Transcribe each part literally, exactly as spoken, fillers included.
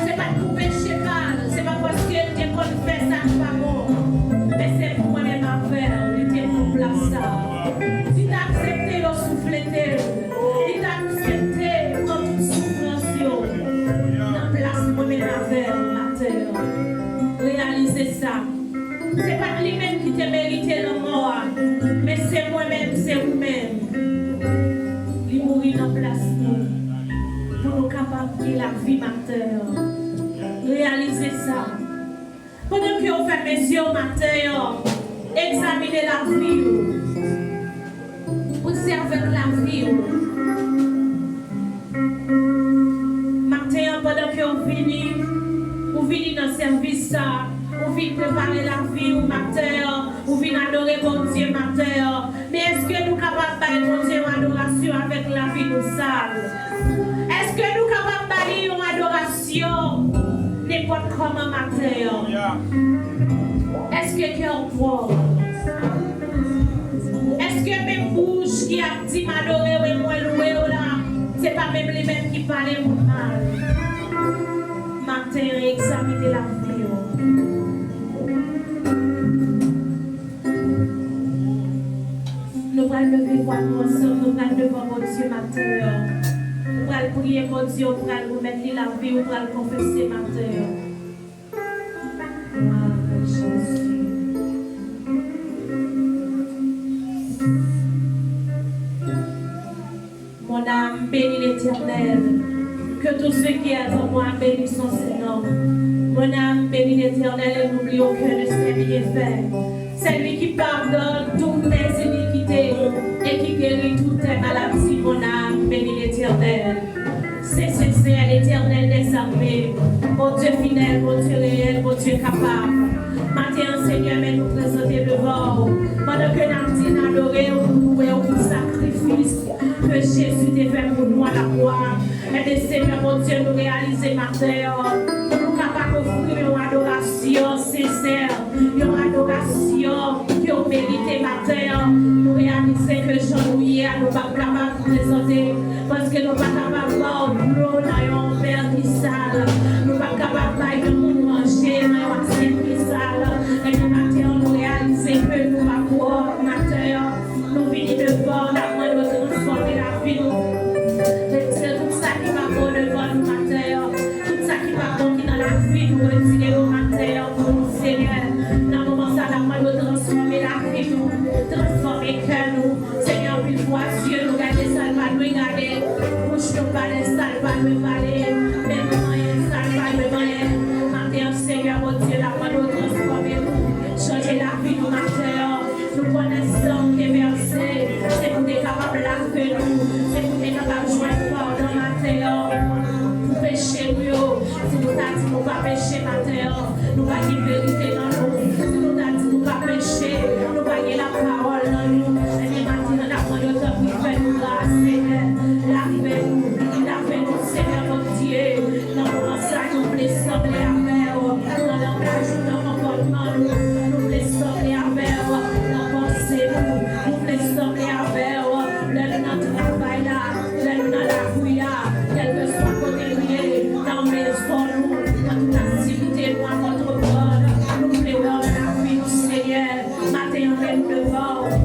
Se pa t pou peche pa l, se pa paske l te konn fè sa k pa bon, men se pou mwen menm avè w, li te pran plas sa a. Li t aksepte yo souflete l, li t aksepte pran tout soufrans yo nan plas mwen menm avè w maten an. Reyalize sa. Se pa t li menm ki te merite lanmò a, men se mwen menm, se ou menm. Li mouri nan plas nou, pou nou kapab gen lavi maten an. Reyalize sa. Pandan ke w fèmen zye w maten an, egzamine lavi w. Panse avèk lavi w. Maten an, pandan ke w vini, ou vini nan sèvis sa, ou vin prepare lavi w maten an, ou vin adore Bondye maten an. Men èske nou kapab bay Bondye yon adorasyon avèk lavi nou sal? Èske nou kapab ba li yon adorasyon nenpòt kòman maten an? Èske kè w pwòp? Èske menm bouch ki ap di m adore w e mwen lwe w la, se pa menm li menm ki pale moun mal? Maten an, egzamine lavi w. Nou pral leve vwa nou ansanm, nou pral devan Bondye maten an. Nou pral priye Bondye, nou pral remèt li lavi, nou pral konfese maten an. Glwa a Jezi. Mon âme bénit l'Éternel. Que tout ce qui est en moi bénisse son saint nom. Mon âme bénit l'Éternel et n'oublie aucun de ses bienfaits. C'est lui qui pardonne toutes tes iniquités et qui guérit toutes tes maladies. Mon âme bénit l'Éternel. Se sensè, Letènèl dèzame, Bondye fidèl, Bondye reyèl, Bondye kapab. Maten an, Senyè, men nou prezante devan w. Pandan ke n ap di n adore w, nou louwe w pou sakrifis ke Jezi te fè pou nou a lakwa. Ebyen, Senyè Bondye, nou reyalize maten an, nou kapab ofri yon adorasyon sensè, yon adorasyon ke w merite maten an. Nou reyalize ke jan nou ye a, nou p ap kapab prezante, paske nou pa kapab ba w dlo nan yon vè ki sal, nou pa kapab bay yon moun manje nan yon asyèt ki sal. Ebyen, maten an, nou reyalize ke nou pa pwòp maten an. Nou vini devan w, n ap mande w transfòme lavi nou. Retire tout sa ki pa bon devan nou maten an. Tout sa ki pa bon ki nan lavi nou, retire yo maten an pou nou, Senyè. Nan moman sa, n ap mande w transfòme lavi nou, transfòme kè nou. Senyè, anpil fwa, zye nou gade sa l pa dwe gade, bouch nou pale sa l pa dwe pale, men nou manyen sa l pa dwe manyen. Maten an, Senyè Bondye, n ap mande w transfòme nou, chanje lavi nou maten an. Nou konnen san w te vèse, se pou te kapab lave nou, se pou te kapab jwenn padon maten an pou peche nou yo. Si nou ta di nou pa peche maten an, nou pa gen verite nan nou. Si nou ta di nou pa peche, nou pa gen lapawòl nan nou. Ebyen, maten an, n ap mande w tanpri fè nou gras, Senyè. Lave nou, lave nou, Senyè Bondye. Nan moman sa, nou vle sanble avè w. Nan langaj nou, nan konpòtman nou, nou vle sanble avè w. Nan panse nou, nou vle sanble avè w. Lè nou nan travay la, lè nou nan lari a, kèlkeswa kote nou ye, nan mezon nou, nan tout aktivite nou ap antreprann, nou vle wè w nan lavi nou, Senyè. Maten an, men nou devan w.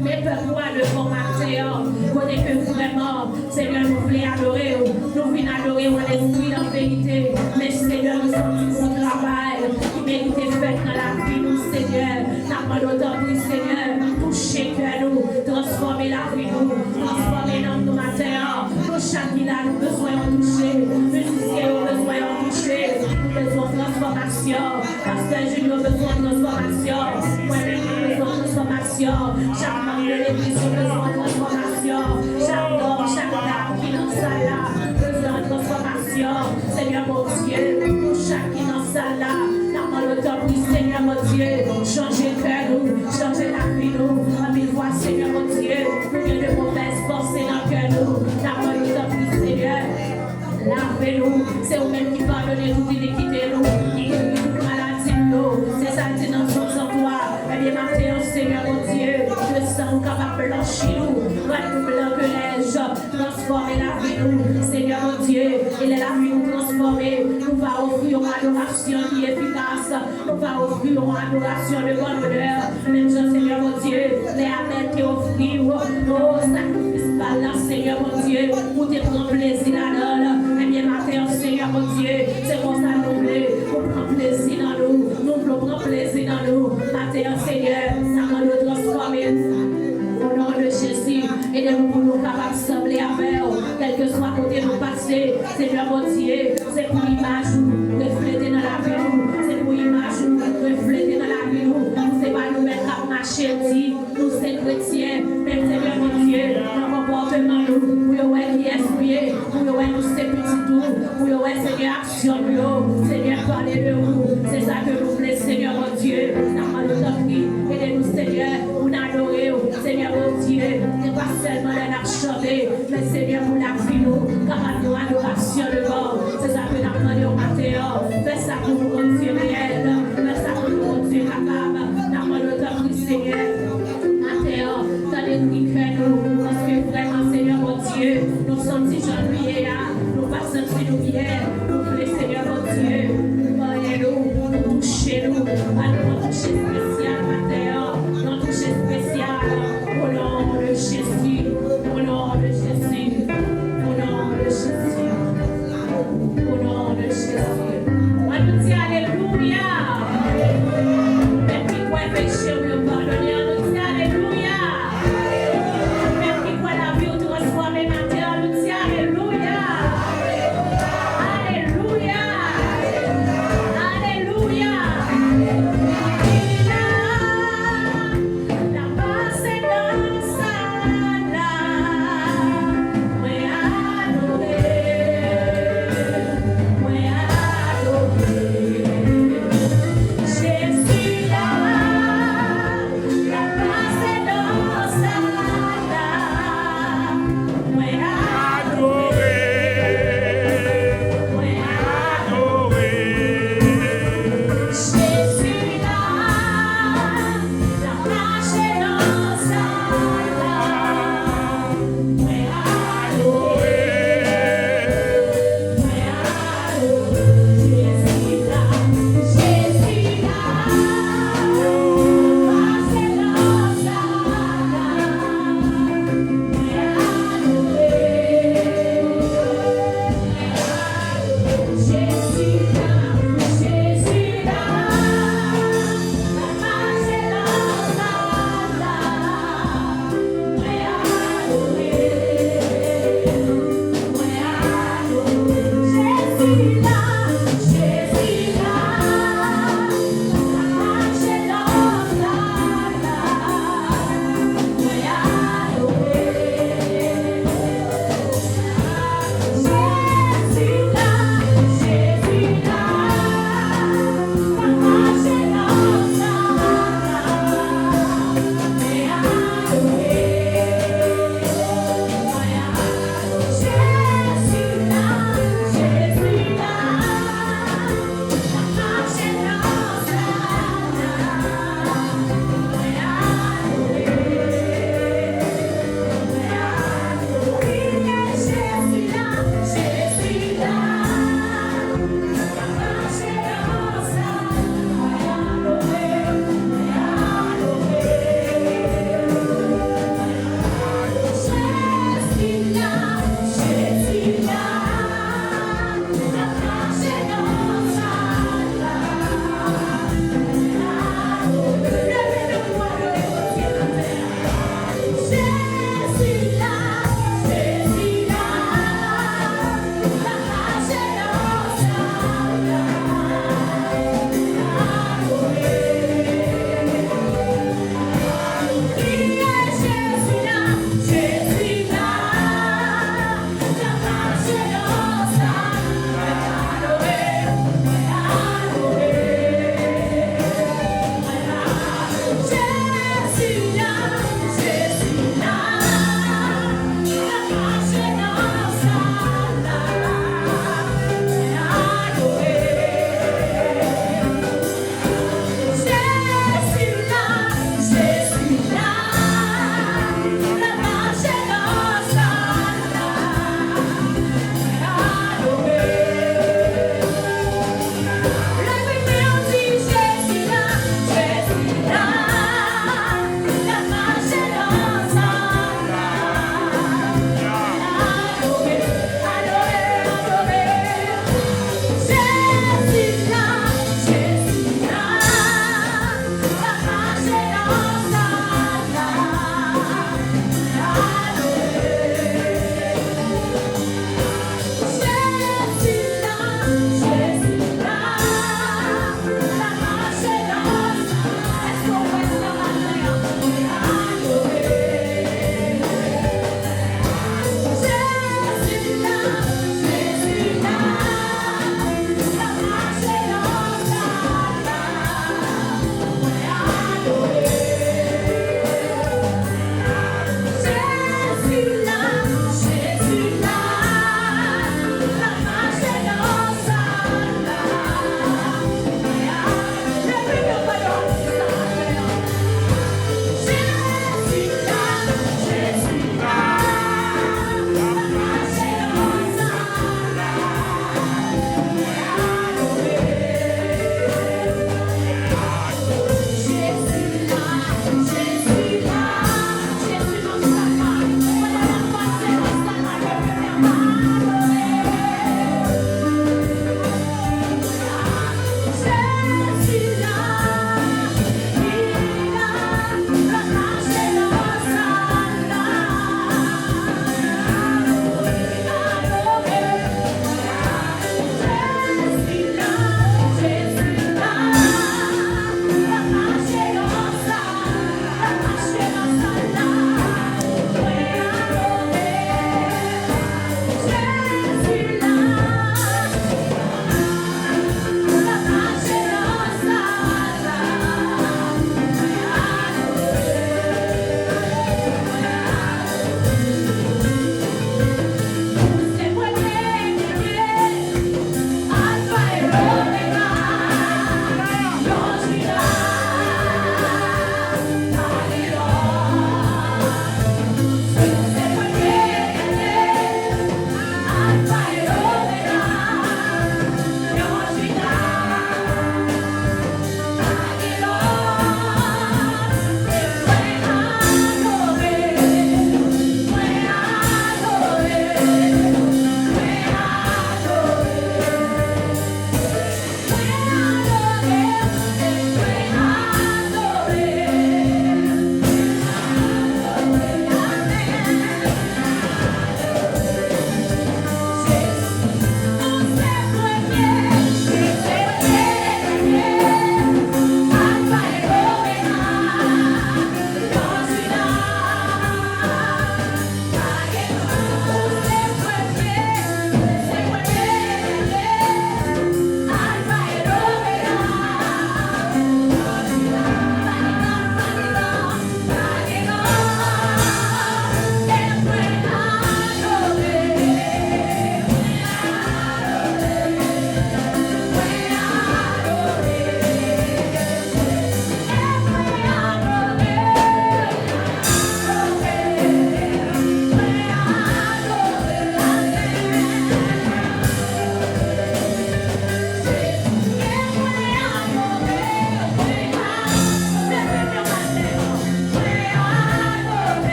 Men pèp ou a devan w maten an, kote ke vrèman, Senyè, nou vle adore w. Nou vin adore w an lespri, an verite. Men, Senyè, nou se yon ti bout travay ki merite fèt nan lavi nou, Senyè. N ap mande w, tanpri, Senyè, touche kè nou, transfòme lavi nou, transfòme nanm nou maten an. Nou chak ki la, nou bezwen yon touche. Mizisyen yo bezwen yon touche. Nou bezwen transfòmasyon. Pastè Junior bezwen transfòmasyon. Mwen menm, mwen bezwen transfòmasyon. Chak manm de legliz yo bezwen transfòmasyon. Chak nonm, chak dam ki nan sal la bezwen transfòmasyon. Senyè Bondye, nou chak ki nan sal la, n ap mande w tanpri, Senyè Bondye, chanje kè nou, chanje lavi nou. Anpil fwa, Senyè Bondye, nou gen de movèz panse nan kè nou. N ap mande w tanpri, Senyè. Lave nou, se ou menm ki padone tout inikite nou, ki geri tout maladi nou yo. Se sa l di nan Sòm san twa. Ebyen, maten an, Senyè Bondye, ke san w kapab blanchi nou, rann nou blan ke nèj, transfòme lavi nou, Senyè Bondye. E lè lavi Transfòme, nou va ofri yon adorasyon ki efikas. Nou va ofri yon adorasyon de bonn odè. Menm jan, Senyè Bondye, lè Abèl te ofri w, o, sakrifis pa l la, Senyè Bondye, ou te pran plezi ladan l. Ebyen, maten an, Senyè Bondye, se konsa nou vle ou pran plezi nan nou. Nou vle ou pran plezi nan nou. Maten an, Senyè, n ap mande w transfòme nou. O non de Jezi, ede nou pou nou kapab sanble avè w, kèlkeswa kote nou pase. Senyè Bondye, se pou imaj ou reflete nan lavi nou. Se pou imaj ou reflete nan lavi nou. Se pa nou menm k ap mache di nou se kretyen, men Senyè Bondye, nan konpòteman nou, pou yo wè kiyès nou ye, pou yo wè nou se pitit ou, pou yo wè, Senyè, aksyon nou yo. Senyè, pale de ou. Se sa ke nou vle, Senyè Bondye. N ap mande w, tanpri, ede nou, Senyè, pou n adore w. Senyè Bondye, se pa sèlman lè n ap chante, men, Senyè, pou lavi nou kapab yon adorasyon de